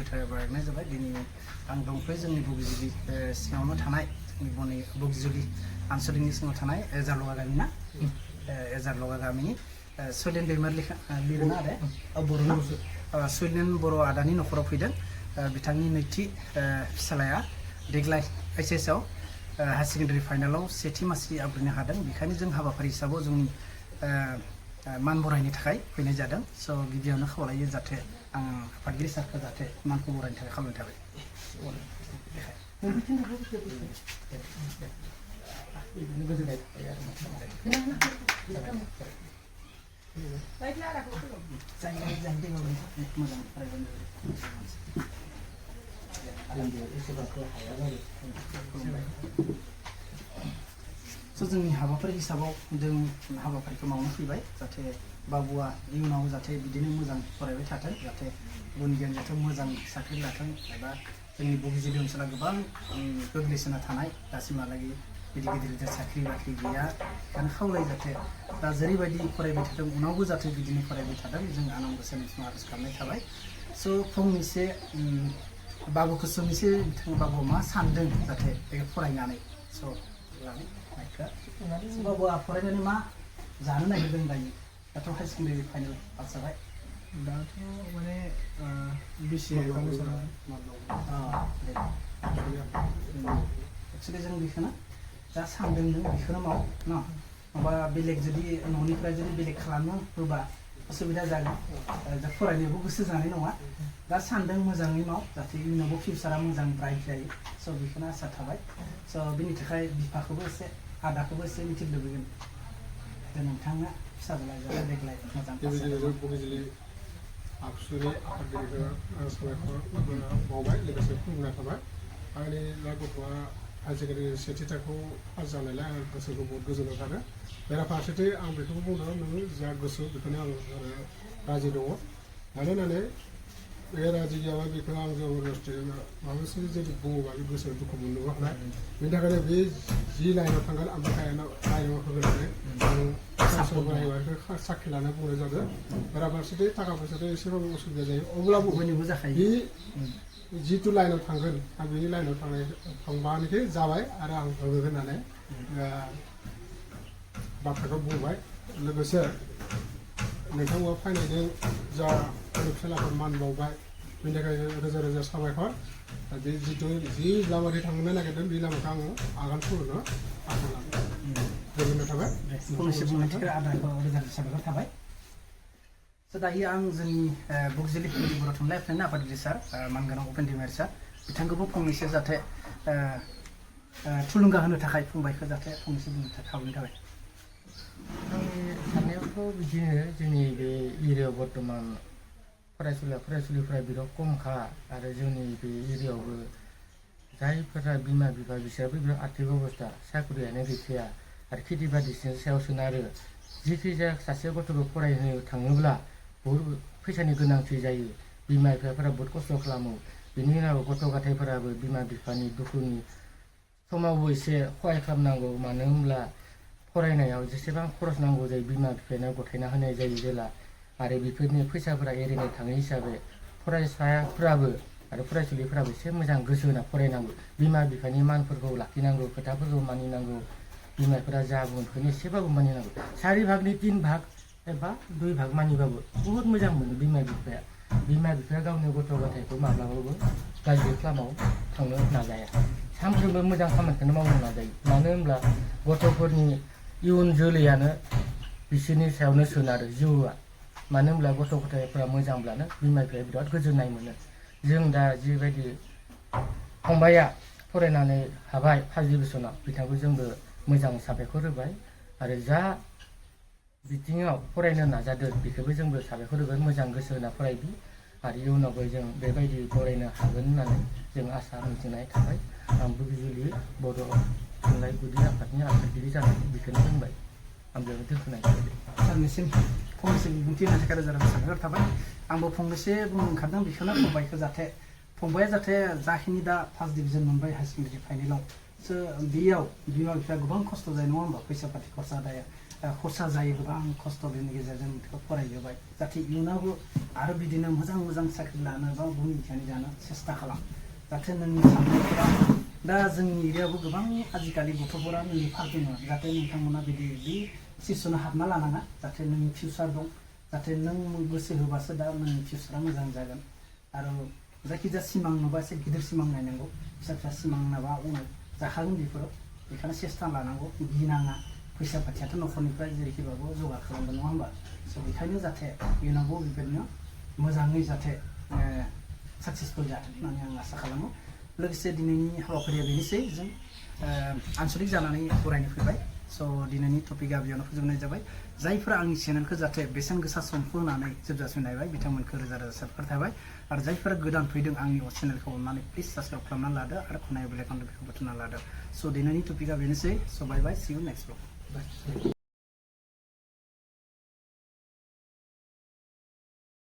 बारनाय जाबाय दिनै आं दंफाय जोंनि बगिजुलि सिङावनो थानाय जोंनि बगिजुलि आनसलिकनि सिङाव थानाय एजारलगा गामि ना एजारलगा गामिनि सलेन दैमार लिरना आरो बर'ना सलेन बर' आदानि न'खराव फैदों बिथांनि नैथि फिसालाया देग्लाय HSआव हायार सेकेन्डारि फाइनालाव सेथि मासि आवग्रिनो हादों बेखायनो जों हाबाफारि हिसाबाव जोंनि मान बरायनो थाखाय फैनाय जादों स' गिबियावनो खावलायो जाहाथे आं आफादगिरि सारखौ जाहाथे मानखौ बरायनो थाखाय खावलायनाय थाबाय जोंनि हाबाफारि हिसाबाव जों हाबाफारिखौ मावनो फैबाय जाहाथे बाबुआ इयुनाव जाहाथे बिदिनो मोजां फरायबाय थाथों जाहाथे गुन गियान जाहाथे मोजां साख्रि लाथों एबा जोंनि बगिजुलि ओनसोला गोबां गोग्लैसोना थानाय दासिमहालागै गिदिर गिदिर साख्रि बाख्रि गैया बेखायनो खावलाय जाहाथे दा जेरैबायदि फरायबाय थादों उनावबो जाहाथे बिदिनो फरायबाय थादों जों आनान गसाइनिसिम आरज खालामनाय थाबाय स' फंनैसो बाबुखौ सोंनोसै बिथां बाबुआ मा सानदों जाहाथे बे फरायनानै स' बाबुआ फरायनानै मा जानो नागिरदों दायो दाथ' हायार सेकेन्डारि फाइनाल पास जाबाय दाथ' माने BCA एक्सुवेलि जों बेखौनो दा सानदों नों बेखौनो माव न माबा बेलेग जुदि न'निफ्राय जुदि बेलेग खालामनो होबा असुबिदा जागोन दा फरायनायावबो गोसो जानाय नङा दा सानदों मोजाङै माव जाहाथे इयुनावबो फिउचारा मोजां ब्राइट जायो स' बेखौनो आसा थाबाय स' बिनि थाखाय बिफाखौबो एसे आदाखौबो एसे मिथिनो लुबैगोन दा नोंथाङा फिसाज्ला जाबाय देग्लाय मोजां बगिजुलि आबसुनि आफादगिरिखौ साबायखर बावबाय लोगोसे खुलुमनाय थाबाय आंनि दा गथ'आ हायार सेकेन्डारि सेथि थाखोआव पास जानायलाय आं गोसोखौ बहुत गोजोननाय थादों बेराफारसेथि आं बेखौबो बुंदों नोङो जा गोसो बेखौनो आं राजि दङ मानो होननानै बे राजि गैयाबा बेखौ आं जबरदस्ति माबा मोनसे जुदि बुङोबा बे गोसोआव दुखु मोननोबो हानाय बेनि थाखायनो बे जि लाइनाव थांगोन आं बे लाइनाव होग्रोनानै आं बोराइखौ साख्रि लानो बुंनाय जादों बेराफारसेथि थाखा फैसाथ' एसेबाबो उसुबिदा जायो अब्लाबो बयनिबो जाखायो बे जिथु लाइनाव थांगोन आं बेनि लाइनाव थांबानोखि जाबाय आरो आं होगोन होननानै बाथ्राखौ बुंबाय लोगोसे नोंथांमोना फैनायजों जा फिसालाफोर मान बावबाय बेनि थाखाय रोजा रोजा साबायखर बे जिथु जि लामाथिं थांनो नागिरदों बे लामाखौ आङो आगान सुरनो आसा लादों गोजोननाय थाबाय फंनैसो बुंनायथिखौ आदाखौ रोजा रोजा साबायखर थाबाय स' दायो आं जोंनि बगिजुलि बर' थुनलाइ आफादनि आफादगिरि सार मानगोनां उपेन दैमारि सार बिथांखौबो फंनैसो जाहाथे थुलुंगा होनो थाखाय फंबायखौ जाहाथे फंनैसो बुंनो थाखाय खावलायनाय थाबाय आंनि साननायावथ' बिदिनो जोंनि बे एरियायाव बर्थमान फरायसुलिफोरा बिराद खमखा आरो जोंनि बे एरियायावबो जायफोरा बिमा बिफा बिसोराबो बिराद आर्थिक अबस्था साख्रियानो गैखाया आरो खेथि बाथिनि सायाव सोनारो जिखि जाया सासे गथ'खौ फरायनो थाङोब्ला बहुद फैसानि गोनांथि जायो बिमा बिफाफोरा बहुद खस्थ' खालामो बिनि उनाव गथ' गथायफोराबो बिमा बिफानि दुखुनि समावबो एसे सहाय खालामनांगौ मानो होनब्ला फरायनायाव जेसेबां खरस नांगौ जायो बिमा बिफाया गथायना होनाय जायो जेला आरो बेफोरनि फैसाफोरा एरैनो थाङो हिसाबै फरायसाफोराबो आरो फरायसुलिफोराबो एसे मोजां गोसो होना फरायनांगौ बिमा बिफानि मानफोरखौ लाखिनांगौ खोथाफोरखौ मानिनांगौ बिमाफोरा जा बुङो बेखौनो एसेबाबो मानिनांगौ 4 भागनि 3 भाग एबा 2 भाग मानिबाबो बुहुद मोजां मोनो बिमा बिफाया गावनि गथ' गथायखौ माब्लाबाबो गाज्रि लामायाव थांनो नाजाया सानफ्रोमबो मोजां खामानिखौनो मावनो नाजायो मानो होनब्ला गथ'फोरनि इयुन जोलैयानो बिसोरनि सायावनो सोनारो जिउआ मानो होनब्ला गथ' गथायफोरा मोजांब्लानो बिमा बिफाया बिराद गोजोननाय मोनो जों दा जिबायदि फंबाया फरायनानै हाबाय फार्स्ट डिभिजनाव बिथांखौ जोंबो मोजां साबायखर होबाय आरो जा बिथिङाव फरायनो नाजादों बेखौबो जोंबो साबायखर होगोन मोजां गोसो होना फरायबि आरो इयुनावबो जों बेबायदि फरायनो हागोन होननानै जों आसा मिजिंनाय थाबाय आं बगिजुलि बर' थुनलाइ गुदि आफादनि आफादगिरि जानानै बेखौनो बुंबाय आं बेयावनो दोनथ'नाय जाबाय सारनिसिम फंनैसो बिबुंथि होनो थाखाय रोजा रोजा साबायखर थाबाय आंबो फंनैसो बुंनो ओंखारदों बेखौनो फंबायखौ जाहाथे फंबाया जाहाथे जाखिनि दा फार्स्ट डिभिजन मोनबाय हायार सेकेन्डारि फाइनालाव सो बेयाव बिमा बिफाया गोबां खस्थ' जायो नङा होमबा फैसा पाति खरसा दाया खरसा जायो गोबां खस्थ' बेनि गेजेरजों बेखौ फरायजोबबाय जाहाथे इयुनावबो आरो बिदिनो मोजां मोजां साख्रि लानो बा गुबुन बिखानि जानो सेस्था खालाम जाहाथे नोंनि साननायफोरा दा जोंनि एरियायावबो गोबां आजिखालि गथ'फोरा नोंनि फारदों जाहाथे नोंथांमोना बिदि बे सिसनाव हाबना लानाङा जाहाथे नोंनि फिउचार दं जाहाथे नों गोसो होबासो दा नोंनि फिउचारा मोजां जागोन आरो जायखिजाया सिमां नुबा एसे गिदिर सिमां नायनांगौ फिसा फिसा सिमां नाबा उनाव जाखागोन बेफोराव बेखायनो सेस्था लानांगौ गिनाङा फैसा फाथियाथ' न'खरनिफ्राय जेरैखिबाबो जगार खालामगोन नङा होमबा स' बेखायनो जाहाथे इयुनावबो बेबायदिनो मोजाङै जाहाथे साक्सेसफुल जाथों होननानै आं आसा खालामो लोगोसे दिनैनि हाबाफारिया बेनोसै जों आनसलिक जानानै फरायनो फैबाय स' दिनैनि टपिकआ बेयावनो फोजोबनाय जाबाय जायफोरा आंनि चेनेलखौ जाहाथे बेसेन गोसा सम होनानै जोबजासिम नायबाय बिथांमोनखौ रोजा रोजा साबायखर थाबाय आरो जायफोरा गोदान फैदों आंनि चेनेलखौ अननानै प्लिज साबस्क्राइब खालामना लादो आरो खनायाव बेल आइकन बेखौ बुथुमना लादो स' दिनैनि टपिकआ बेनोसै स' बाय बाय सि इउ नेक्स्ट ब्लग